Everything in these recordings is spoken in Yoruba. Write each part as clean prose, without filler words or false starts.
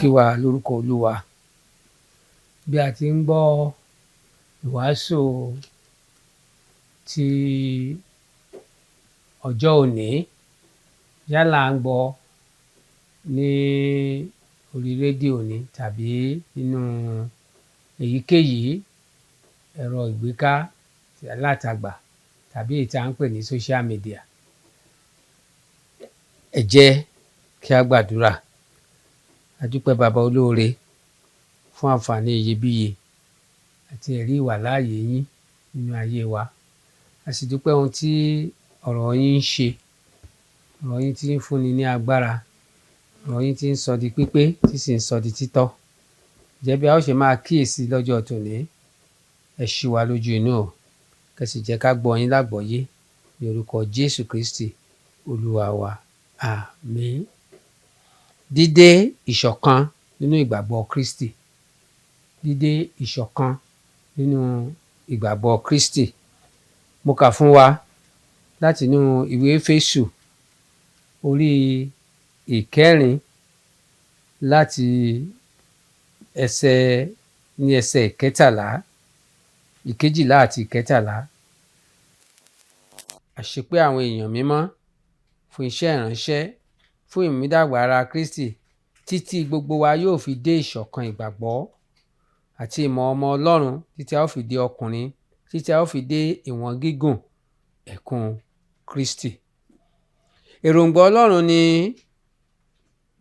Kí wa lórúkọ Olúwa. Bí a ti ń gbọ́ ìwàásù ti ọjọ́ òní, yálà à ń gbọ́ ní orí rédíò ni tàbí nínú èyíkéyìí ẹ̀rọ ìgbéká ti alátagbà tàbí èyí tí à ń pè ní social media. Ẹ jẹ́ kí á gbàdúrà. A dúpẹ́, Baba olóore, fún àǹfààní iyebíye àti ẹ̀rí ìwàláàyè yín nínú ayé wa. A sì dúpẹ́ ohun tí ọ̀rọ̀ yín ń ṣe, ọ̀rọ̀ yín tí ń fúnni ní agbára, ọ̀rọ̀ yín tí ń sọ di pípé, tí sì ń sọ di títọ́. Ǹjẹ́ bí a ó ṣe máa kíyèsí lọ́jọ́ tòní, ẹ ṣí wa lójú inú o, kẹ́ sì jẹ́ ká gbọ́ yín lágbọ́yé ní orúkọ Jésù Kristi Olúwa wa. Àmín. Dídé ìṣọ̀kan nínú ìgbàgbọ́ Kristi. Dídé ìṣọ̀kan nínú ìgbàgbọ́ Kristi. Mo kà fún wa láti inú ìwé Éfésù orí 4 láti ẹsẹ̀ ní ẹsẹ̀ 13, 12 àti 13. Àṣepé àwọn èèyàn mímọ́ fún iṣẹ́ ìránṣẹ́, fún ìmúdàgbà ara Kristi, títí gbogbo wa yóò fi dé ìṣọ̀kan ìgbàgbọ́ àti ìmọ̀ ọmọ Ọlọ́run, títí a ó fi dé ọkùnrin, títí a ó fi dé ìwọ̀n gígùn ẹ̀kún Kristi. Èròǹgbà Ọlọ́run ni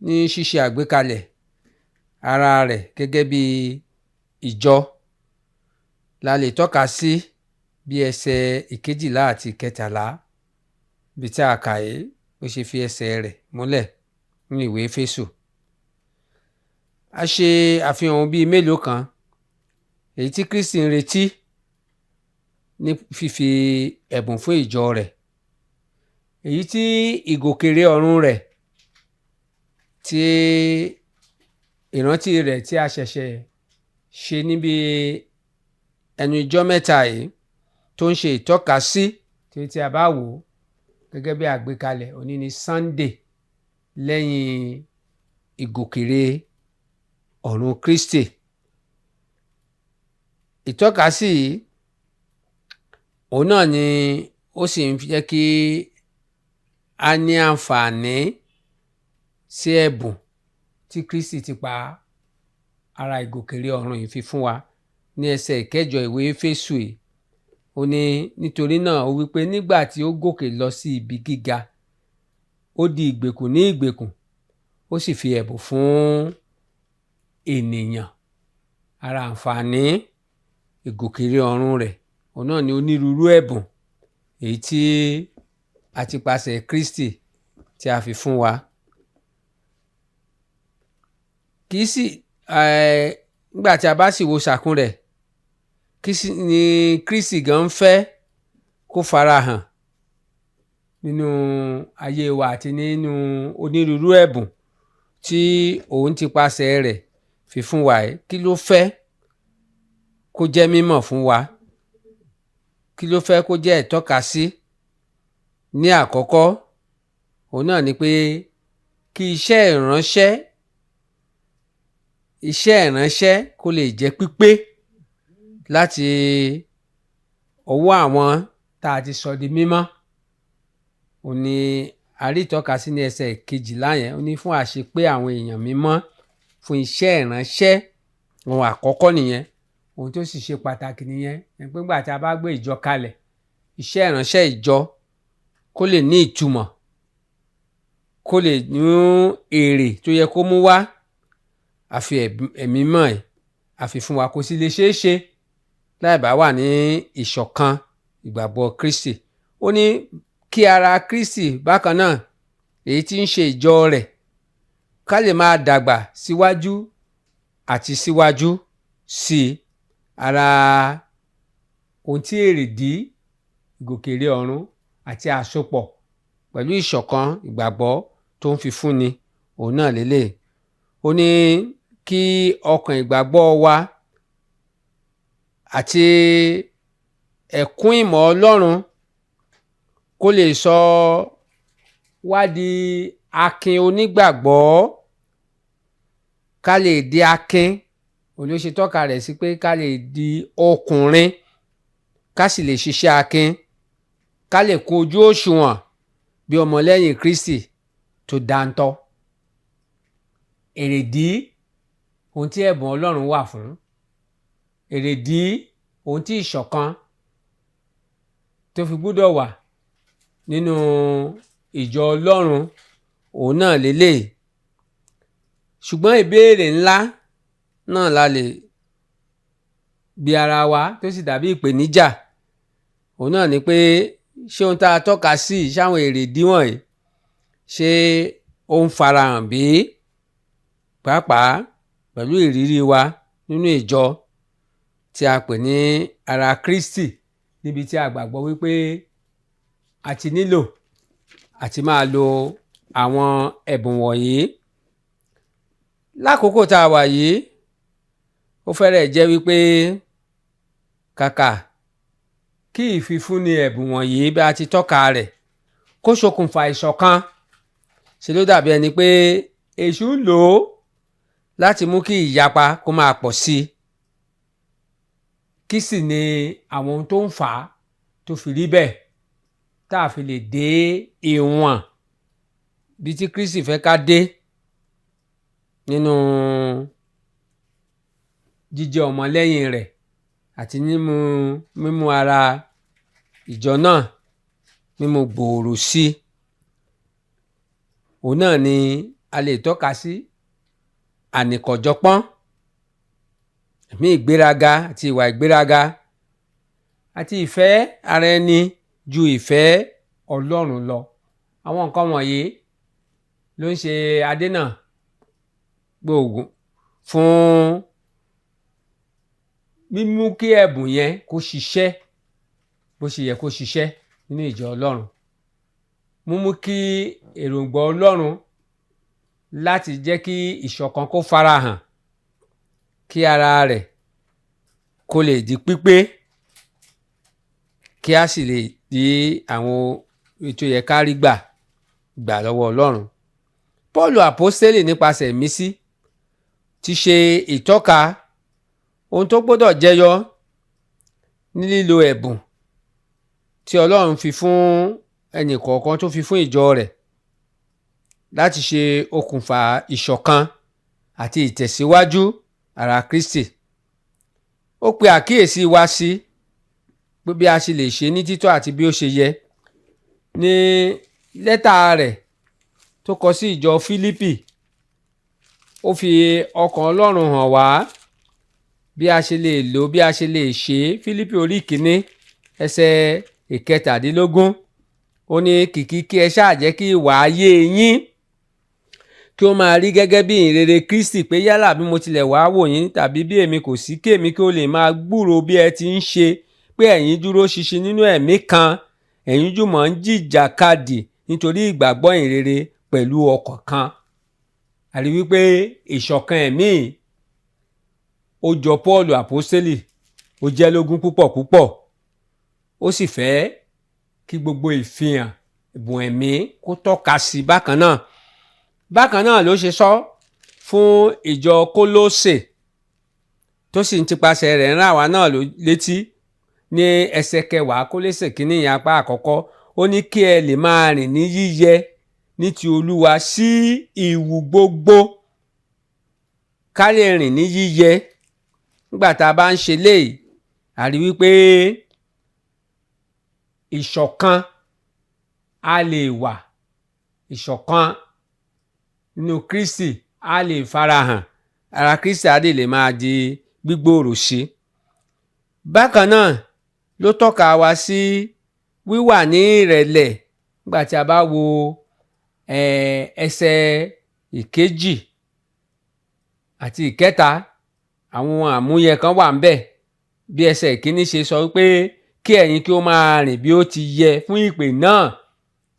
ní ṣíṣe àgbékalẹ̀ ara rẹ̀ gẹ́gẹ́ bí ìjọ la lè tọ́ka sí bí ẹsẹ̀ 12 àti 13 bí tí a kà yìí bó ṣe fi ẹsẹ̀ rẹ̀ múlẹ̀ ní ìwé Éfésù. A ṣe àfihàn ohun bíi mélòó kan èyí tí Kristi ń retí ní fífi ẹ̀bùn fún ìjọ rẹ̀, èyí tí ìgòkèrè ọ̀run rẹ̀ tí ìrántí rẹ̀ tí a ṣẹ̀ṣẹ̀ ṣe níbi ẹnu ijọ́ mẹ́ta yìí tó ń ṣe ìtọ́kasí tí a bá wò ó gẹ́gẹ́ bí àgbékalẹ̀. Òní ní Sunday lẹ́yìn ìgòkèrè ọ̀run Kristi. Ìtọ́kasí yìí òun náà ni ó sì ń jẹ́ kí a ní àǹfààní sí ẹ̀bùn tí Kristi ti pa ara ìgòkèrè ọ̀run yìí fi fún wa ní ẹsẹ̀ 8 ìwé Éfésù yìí. Ó ní nítorí náà ó wí pé nígbà tí ó gòkè lọ sí ibi gíga, ó di ìgbèkùn ní ìgbèkùn, ó sì fi ẹ̀bùn fún ènìyàn. Ara àǹfààní ìgòkèrè ọ̀run rẹ̀ òun náà ni onírúurú ẹ̀bùn èyí tí a ti pasẹ̀ Kristi tí a fi fún wa. Kì í sì nígbà tí a bá sì wo sàkún rẹ̀, kí sì ni Kristi gan ń fẹ́ kó farahàn nínú ayé wa àti nínú onírúurú ẹ̀bùn tí òun ti pasẹ̀ rẹ̀ fi fún wa yìí? Kí ló fẹ́ kó jẹ́ mímọ̀ fún wa? Kí ló fẹ́ kó jẹ́ ìtọ́kasí? Ní àkọ́kọ́, òun náà ni pé kí iṣẹ́ ìránṣẹ́ kó lè jẹ́ pípé láti ọwọ́ àwọn tá a ti sọ di mímọ́. Òun ni a rí ìtọ́kasí ní ẹsẹ̀ 12 yẹn. Ó ní fún àṣepé àwọn èèyàn mímọ́ fún iṣẹ́ ìránṣẹ́. Ohun àkọ́kọ́ nìyẹn. Ohun tó sì ṣe pàtàkì nìyẹn ni pé nígbà tí a bá gbé ìjọ kalẹ̀, iṣẹ́ ìránṣẹ́ ìjọ kó lè ní ìtumọ̀, kó lè ní èrè tó yẹ kó mú wá, àfi ẹ̀mí mọ̀ ẹ̀ àfi fún wa, kò sì lè ṣeé ṣe láì bá wà ní ìṣọ̀kan ìgbàgbọ́ Kristi. Ó ní kí ara Kristi bákan náà, èyí tí ń ṣe ìjọ rẹ̀, ká lè máa dàgbà síwájú àti síwájú sí i. Ara ohun tí èrèdí ìgòkèrè ọ̀run àti àsopọ̀ pẹ̀lú ìṣọ̀kan ìgbàgbọ́ tó ń fi fúnni òun náà lélẹ̀. Ó ní kí ọkàn ìgbàgbọ́ wa àti ẹ̀kún ìmọ̀ Ọlọ́run kó lè sọ wá di akin onígbàgbọ́, ká lè di akin, òun ló ṣe tọ́ka rẹ̀ sí pé ká lè di ọkùnrin, ká sì lè ṣiṣẹ́ akin, ká lè kojú òṣùwọ̀n bí ọmọlẹ́yìn Kristi tó dáńtọ́. Èrèdí ohun tí ẹ̀bùn Ọlọ́run wà fún, èrèdí ohun tí ìṣọ̀kan tó fi gbúdọ̀ wà nínú ìjọ Ọlọ́run òun náà lélẹ̀. Ṣùgbọ́n ìbéèrè ńlá náà la lè bi ara wa tó sì dàbí ìpèníjà, òun náà ni pé ṣé ohun tá a tọ́ka sí ṣáwọn èrèdí wọ̀nyí ṣé ó ń farahàn bí? Pàápàá pẹ̀lú ìrírí wa nínú ìjọ tí a pè ní ara Kristi, níbi tí a gbàgbọ́ wípé a ti nílò àti máa lo àwọn ẹ̀bùn wọ̀nyí. Lákòókò tá a wà yìí, ó fẹ́rẹ̀ jẹ́ wípé kàkà kí ìfifúnni ẹ̀bùn wọ̀nyí bí a ti tọ́ka rẹ̀ kó ṣokùnfà ìṣọ̀kan, ṣe ló dàbí ẹni pé èṣù ń lò ó láti mú kí ìyapa kó máa pọ̀ sí i. Kí sì ni àwọn ohun tó ń fà á tó fi rí bẹ́ẹ̀ tá a fi lè dé ìwọ̀n bí tí Kristi fẹ́ ká dé nínú jíjẹ́ ọmọlẹ́yìn rẹ̀ àti mímú ara ìjọ náà mímú gbòòrò sí i? Òun náà ni a lè tọ́ka sí ànìkànjọpọ́n, ẹ̀mí ìgbéraga àti ìwà ìgbéraga àti ìfẹ́ ara ẹni ju ìfẹ́ Ọlọ́run lọ. Àwọn nǹkan wọ̀nyí ló ń ṣe adénà gbòògùn fún mímú kí ẹ̀bùn yẹn kó ṣiṣẹ́ bó ṣe yẹ kó ṣiṣẹ́ nínú ìjọ Ọlọ́run, mímú kí èròǹgbà Ọlọ́run láti jẹ́ kí ìṣọ̀kan kó farahàn, kí ara rẹ̀ kó lè di pípé, kí a sì lè di àwọn ètò yẹ ká rí gbà gbà lọ́wọ́ Ọlọ́run. Pọ́ọ̀lù àpọ́stélì nípasẹ̀ ìmísí ti ṣe ìtọ́ka ohun tó gbọ́dọ̀ jẹyọ ní lílo ẹ̀bùn tí Ọlọ́run fi fún ẹnì kọ̀ọ̀kan tó fi fún ìjọ rẹ̀ láti ṣe okùnfà ìṣọ̀kan àti ìtẹ̀síwájú ara Kristi. Ó pe àkíyèsí wa sí pé bí a ṣe lè ṣe ní títọ́ àti bí ó ṣe yẹ. Ní lẹ́tà rẹ̀ tó kọ sí ìjọ Fílípì, ó fi ọkàn Ọlọ́run hàn wá bí a ṣe lè lò, bí a ṣe lè ṣe. Fílípì orí kìíní ẹsẹ̀ 17, ó ní kìkì kí ẹ ṣáà jẹ́ kí ìwà ayé yín kí ó máa rí gẹ́gẹ́ bí ìrere Kristi, pé yálà bí mo tilẹ̀ wá wò yín tàbí bí èmi kò sí, kí èmi kí ó lè máa gbúròó bí ẹ ti ń ṣe, pé ẹ̀yin dúró ṣinṣin nínú ẹ̀mí kan, ẹ̀yin jùmọ̀ ń jìjàkadì nítorí ìgbàgbọ́ ìrere pẹ̀lú ọkàn kan. Àrí wípé ìṣọ̀kan ẹ̀mí ó jọ Pọ́ọ̀lù àpọ́stélì, ó jẹ́ lógún púpọ̀ púpọ̀, ó sì fẹ́ kí gbogbo ìfihàn ẹ̀bùn ẹ̀mí kó tọ́ka sí bákan náà. Bákan náà ló ṣe sọ fún ìjọ Kólósè, tó sì ń tipasẹ̀ rẹ̀ ń rán àwa náà létí ní ẹsẹ̀ 10 Kólósè kìíní yẹn apá àkọ́kọ́. Ó ní kí ẹ lè máa rìn ní yíyẹ ní ti Olúwa sí ìwù gbogbo. Ká lè rìn ní yíyẹ nígbà tá a bá ń ṣe léyìí, a rí wípé ìṣọ̀kan a lè wà, ìṣọ̀kan nínú Kristi a lè farahàn, ara Kristi a lè máa di gbígbòòrò sí. Bákan náà ló tọ́ka wa sí wíwà ní ìrẹ̀lẹ̀ nígbà tí a bá wo ẹsẹ̀ 2 àti 3, àwọn àmúyẹ kan wà ńbẹ̀. Bí ẹsẹ̀ 1 ṣe sọ wípé kí ẹ̀yin kí ó máa rìn bí ó ti yẹ fún ìpè náà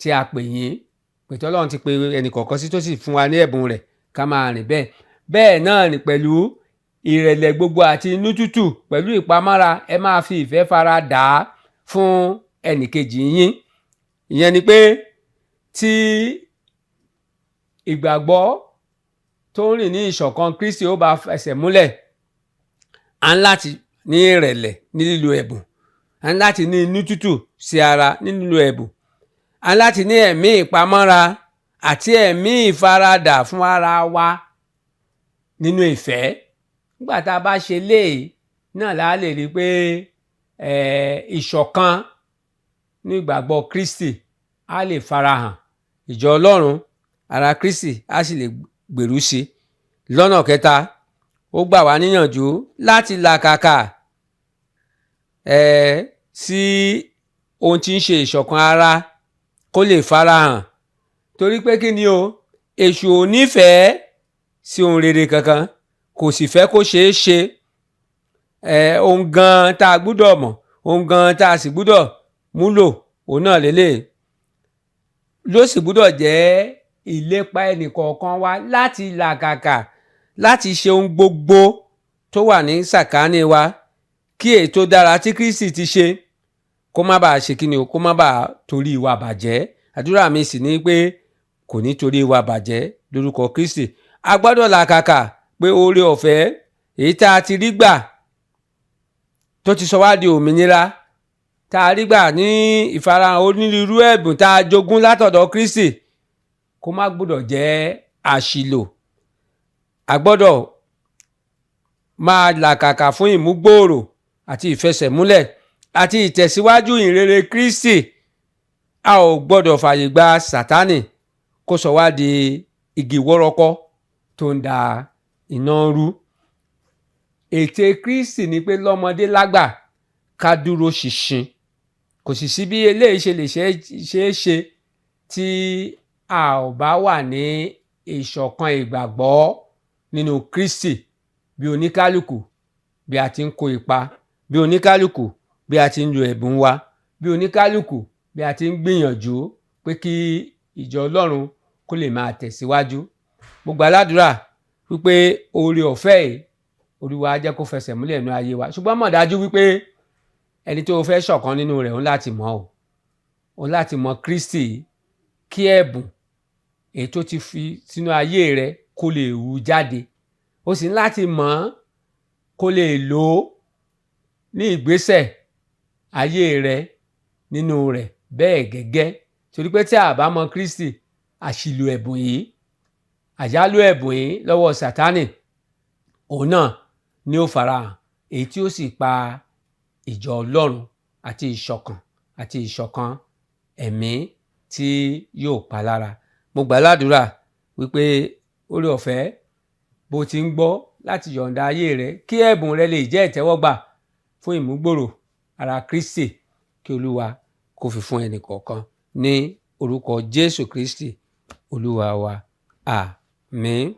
tí a pè yín, pé tí Ọlọ́run ti pe ẹnì kọ̀ọ̀kan sí tó sì fún wa ní ẹ̀bùn rẹ̀ ká máa rìn bẹ́ẹ̀. Bẹ́ẹ̀ náà ni pẹ̀lú ìrẹ̀lẹ̀ gbogbo àti inú tútù pẹ̀lú ìpamọ́ra, ẹ máa fi ìfẹ́ fara dà á fún ẹnìkejì yín. Ìyẹn ni pé tí ìgbàgbọ́ tó ń rìn ní ìṣọ̀kan Kristi ó bá fẹsẹ̀ múlẹ̀, à ń láti ní ìrẹ̀lẹ̀ ní lílo ẹ̀bùn, à ń láti ní inú tútù sí ara ní lílo ẹ̀bùn, à ń láti ní ẹ̀mí ìpamọ́ra àti ẹ̀mí ìfaradà fún ara wa nínú ìfẹ́. Nígbà tá a bá ṣe léyìí náà la lè rí i pé ìṣọ̀kan ní ìgbàgbọ́ Kristi á lè farahàn, ìjọ Ọlọ́run ara Kristi á sì lè gbèrú sí i. Lọ́nà kẹta, ó gbà wá níyànjú láti làkàkà sí ohun tí ń ṣe ìṣọ̀kan ara kó lè farahàn, torí pé kí ni o, èṣù ò nífẹ̀ẹ́ sí ohun rere kankan, kò sì fẹ́ kó ṣeé ṣe. Ohun gan tá a gbúdọ̀ mọ̀, ohun gan tá a sì gbúdọ̀ múlò, òun náà lélẹ̀ ló sì gbúdọ̀ jẹ́ ìlépa ẹnìkọ̀ọ̀kan wa láti làkàkà láti ṣe ohun gbogbo tó wà ní sàkání wa kí èyí tó dára tí Kristi ti ṣe kó má bàa ṣe kí ni o, kó má bàa torí wa bàjẹ́. Àdúrà mi sì ní pé kò ní torí wa bàjẹ́ lórúkọ Kristi. A gbọ́dọ̀ làkàkà pé oore ọ̀fẹ́ èyí tá a ti rí gbà tó ti sọ wá di òmìnira, tá a rí gbà ní ìfarahàn onírúurú ẹ̀bùn tá a jogún látọ̀dọ̀ Kristi, kó má gbọ́dọ̀ jẹ́ àṣìlò. A gbọ́dọ̀ máa làkàkà fún ìmúgbòòrò àti ìfẹsẹ̀múlẹ̀ àti ìtẹ̀síwájú ìrere Kristi. A ò gbọ́dọ̀ fàyè gba Sátánì kó sọ wá di igi wọ́rọ́kọ́ tó ń da iná rú. Ète Kristi ni pé lọ́mọdé lágbà ká dúró ṣinṣin. Kò sì sí bí eléyìí ṣe lè ṣeé ṣe tí a ò bá wà ní ìṣọ̀kan ìgbàgbọ́ nínú Kristi, bí oníkálukú bí a ti ń kó ipa, bí oníkálukú bí a ti ń lo ẹ̀bùn wa, bí oníkálukú bí a ti ń gbìyànjú pé kí ìjọ Ọlọ́run kó lè máa tẹ̀síwájú. Mo gbà ládùúrà wípé oore ọ̀fẹ́ yìí, Olúwa á jẹ́ kó fẹsẹ̀ múlẹ̀ nínú ayé wa. Ṣùgbọ́n mọ̀ dájú wípé ẹni tó fẹ́ ṣọ̀kan nínú rẹ̀ òun láti mọ̀ ọ́, òun láti mọ̀ Kristi, kí ẹ̀bùn èyí tó ti fi sínú ayé rẹ kó lè wú jáde. Ó sì ní láti mọ̀ ọ́n kó lè lò ó ní ìgbésẹ̀ ayé rẹ nínú rẹ̀ bẹ́ẹ̀ gẹ́gẹ́. Torí pé tí a bá mọ̀ Kristi, àṣìlò ẹ̀bùn yìí, àyálò ẹ̀bùn yìí lọ́wọ́ Sátánì, òun náà ni ó farahàn, èyí tí ó sì pa ìjọ Ọlọ́run àti ìṣọ̀kan àti ìṣọ̀kan ẹ̀mí tí yóò pa lára. Mo gbà ládùúrà wípé oore ọ̀fẹ́ bó ti ń gbọ́ láti yọ̀ǹda ayé rẹ kí ẹ̀bùn rẹ lè jẹ́ ìtẹ́wọ́gbà fún ìmúgbòòrò ara Kristi, kí Olúwa kó fi fún ẹnì kọ̀ọ̀kan ní orúkọ Jésù Kristi Olúwa wa. Àmín.